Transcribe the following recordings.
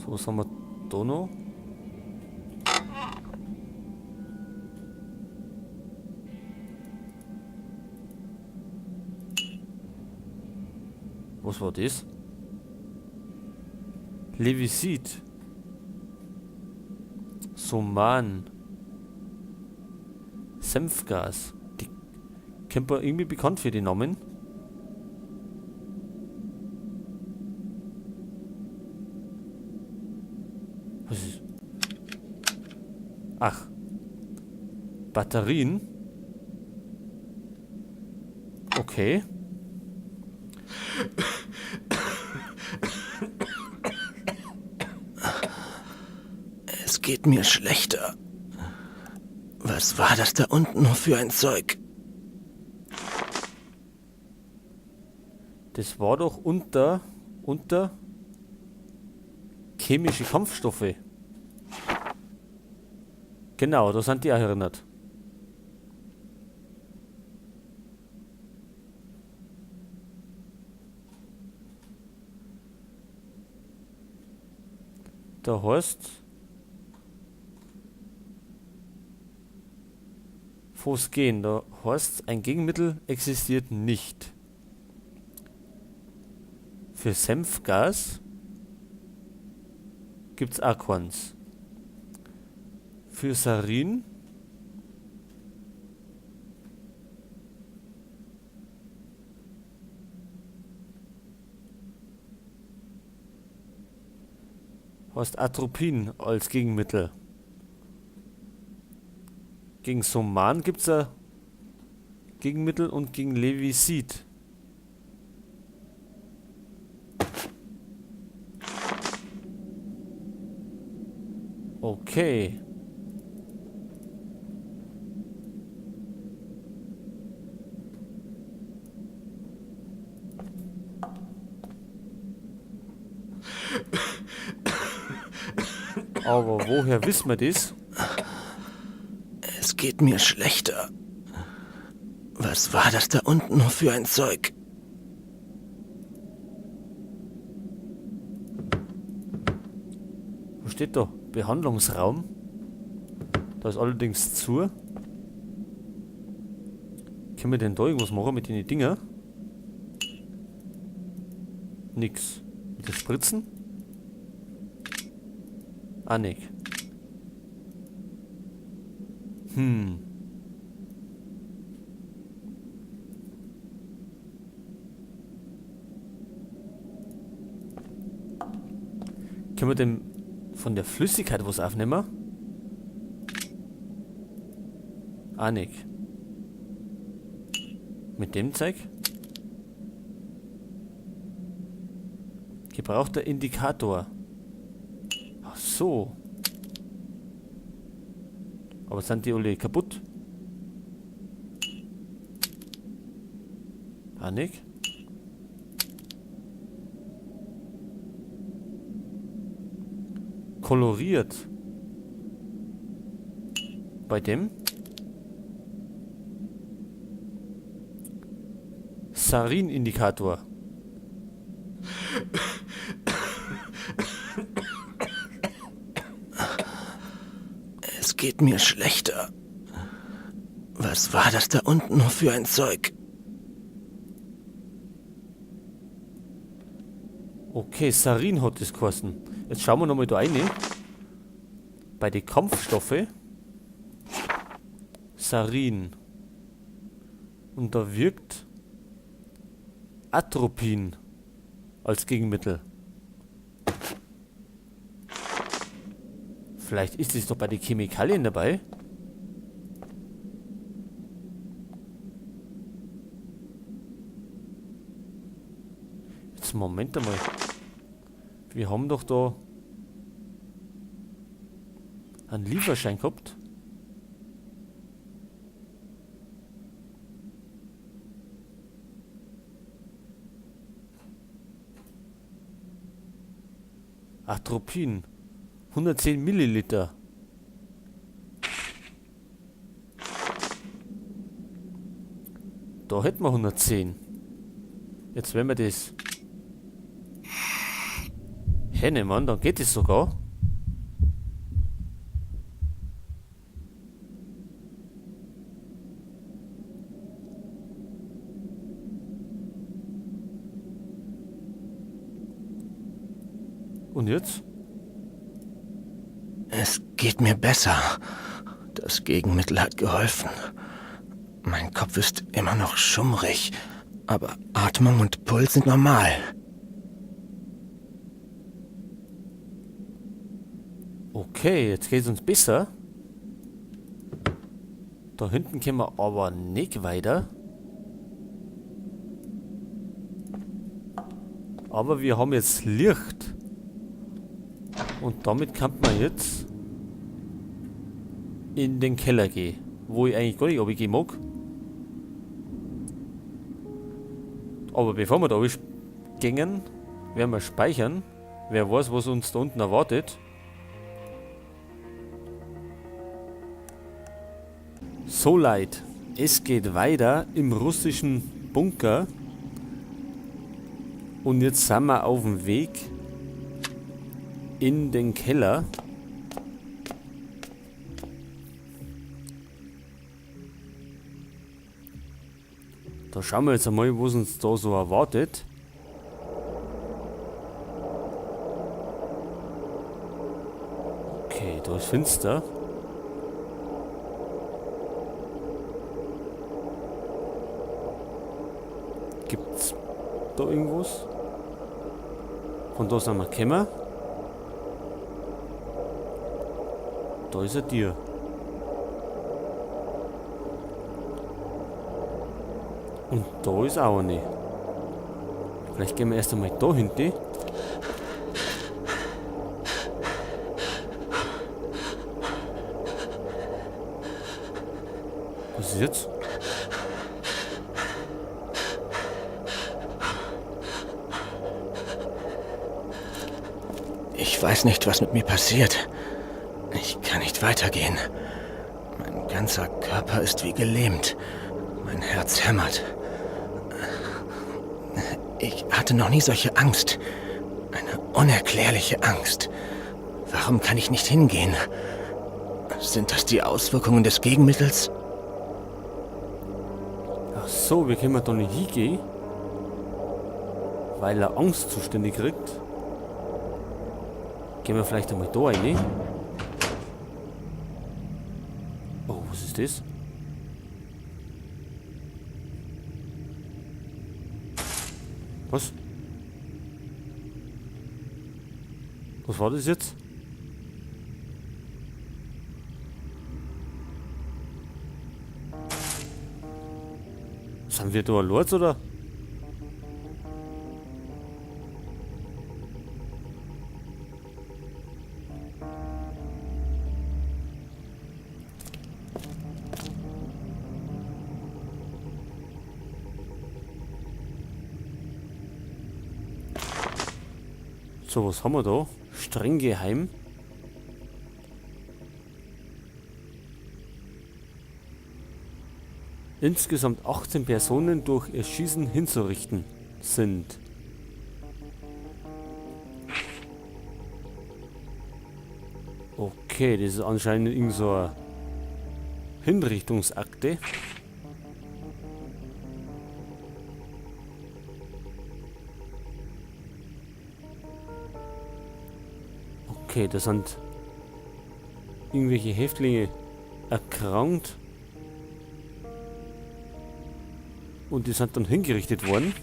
So, was haben wir da noch? Was war das? Levisit. Soman. Senfgas. Die kommt mir irgendwie bekannt für die Namen. Was ist? Ach. Batterien. Okay. Es geht mir schlechter. Was war das da unten nur für ein Zeug? Das war doch unter chemische Kampfstoffe. Genau, da sind die auch erinnert. Da heißt Phosgen, da heißt ein Gegenmittel existiert nicht. Für Senfgas gibt's auch keins. Für Sarin heißt Atropin als Gegenmittel. Gegen Soman gibt's ein Gegenmittel und gegen Levisit. Okay. Aber woher wissen wir das? Es geht mir schlechter. Was war das da unten nur für ein Zeug? Wo steht da? Behandlungsraum. Da ist allerdings zu. Können wir denn da irgendwas machen mit den Dinger? Nix. Mit den Spritzen? Ah, nicht. Können wir denn von der Flüssigkeit was aufnehmen? Ah, nicht. Mit dem Zeug? Gebrauchter Indikator. Ach so. Aber sind die alle kaputt? Ah, nicht? Koloriert. Bei dem? Sarin-Indikator. Es geht mir schlechter. Was war das da unten nur für ein Zeug? Okay, Sarin hat das geheißen. Jetzt schauen wir nochmal da rein. Bei den Kampfstoffe. Sarin. Und da wirkt Atropin als Gegenmittel. Vielleicht ist es doch bei den Chemikalien dabei. Jetzt Moment einmal. Wir haben doch da einen Lieferschein gehabt. Atropin. 110 Milliliter. Da hätten wir 110. Jetzt werden wir das Hennemann, dann geht es sogar. Und jetzt? Es geht mir besser. Das Gegenmittel hat geholfen. Mein Kopf ist immer noch schummrig, aber Atmung und Puls sind normal. Okay, jetzt geht's uns besser. Da hinten können wir aber nicht weiter. Aber wir haben jetzt Licht. Und damit kann man jetzt in den Keller gehen. Wo ich eigentlich gar nicht runtergehen mag. Aber bevor wir da gehen, werden wir speichern. Wer weiß, was uns da unten erwartet. So Leute, es geht weiter im russischen Bunker. Und jetzt sind wir auf dem Weg in den Keller. Da schauen wir jetzt einmal, was uns da so erwartet. Okay, da ist finster. Gibt's da irgendwas? Von da sind wir gekommen. Da ist ein Tier. Und da ist auch eine. Vielleicht gehen wir erst einmal da hinten. Was ist jetzt? Ich weiß nicht, was mit mir passiert. Ich kann nicht weitergehen. Mein ganzer Körper ist wie gelähmt. Mein Herz hämmert. Ich hatte noch nie solche Angst. Eine unerklärliche Angst. Warum kann ich nicht hingehen? Sind das die Auswirkungen des Gegenmittels? Ach so, wir können da nicht hingehen. Weil er Angstzustände kriegt. Gehen wir vielleicht einmal da rein. Oh, was ist das? Was? Was war das jetzt? Sind wir da allein, oder? So, was haben wir da? Streng geheim. Insgesamt 18 Personen durch Erschießen hinzurichten sind. Okay, das ist anscheinend irgend so eine Hinrichtungsakte. Okay, da sind irgendwelche Häftlinge erkrankt. Und die sind dann hingerichtet worden.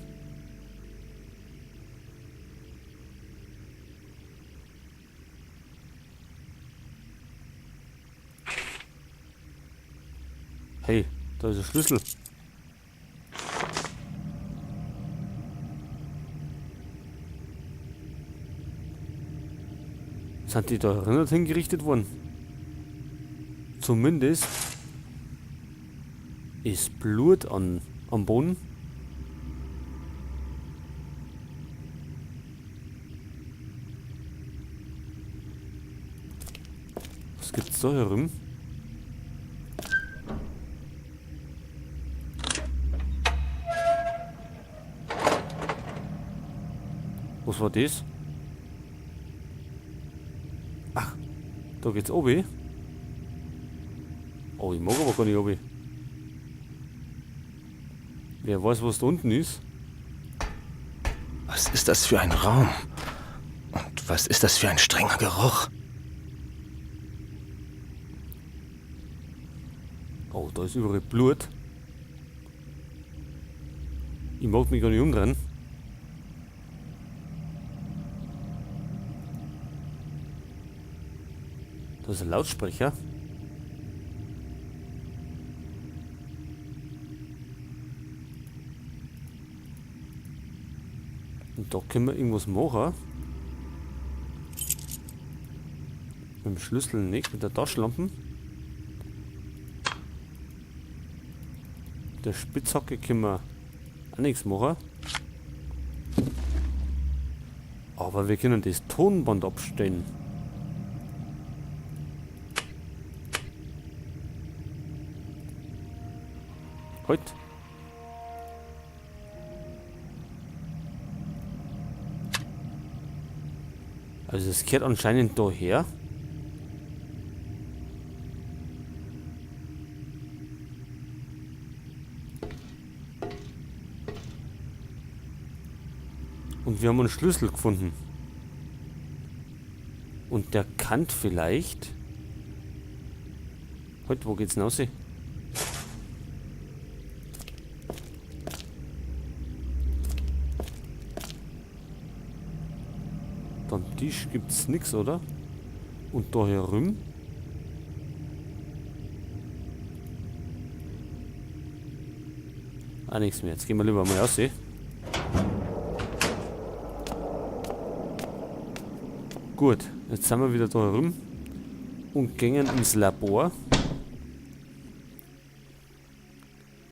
Hey, da ist ein Schlüssel. Sind die da erinnert hingerichtet worden? Zumindest ist Blut am Boden. Was gibt's da herum? Was war das? Da geht's obi. Oh, ich mag aber gar nicht obi. Wer weiß, was da unten ist? Was ist das für ein Raum? Und was ist das für ein strenger Geruch? Oh, da ist überall Blut. Ich mag mich gar nicht umdrehen. Da ist ein Lautsprecher. Und da können wir irgendwas machen. Mit dem Schlüssel nicht, mit der Taschenlampe. Mit der Spitzhacke können wir auch nichts machen. Aber wir können das Tonband abstellen. Halt. Also es kehrt anscheinend daher. Und wir haben einen Schlüssel gefunden. Und der kann vielleicht... Halt, wo geht's denn raus? Da am Tisch gibt's nix, oder? Und da herum? Ah, nichts mehr. Jetzt gehen wir lieber mal raus. Gut, jetzt sind wir wieder da herum und gehen ins Labor.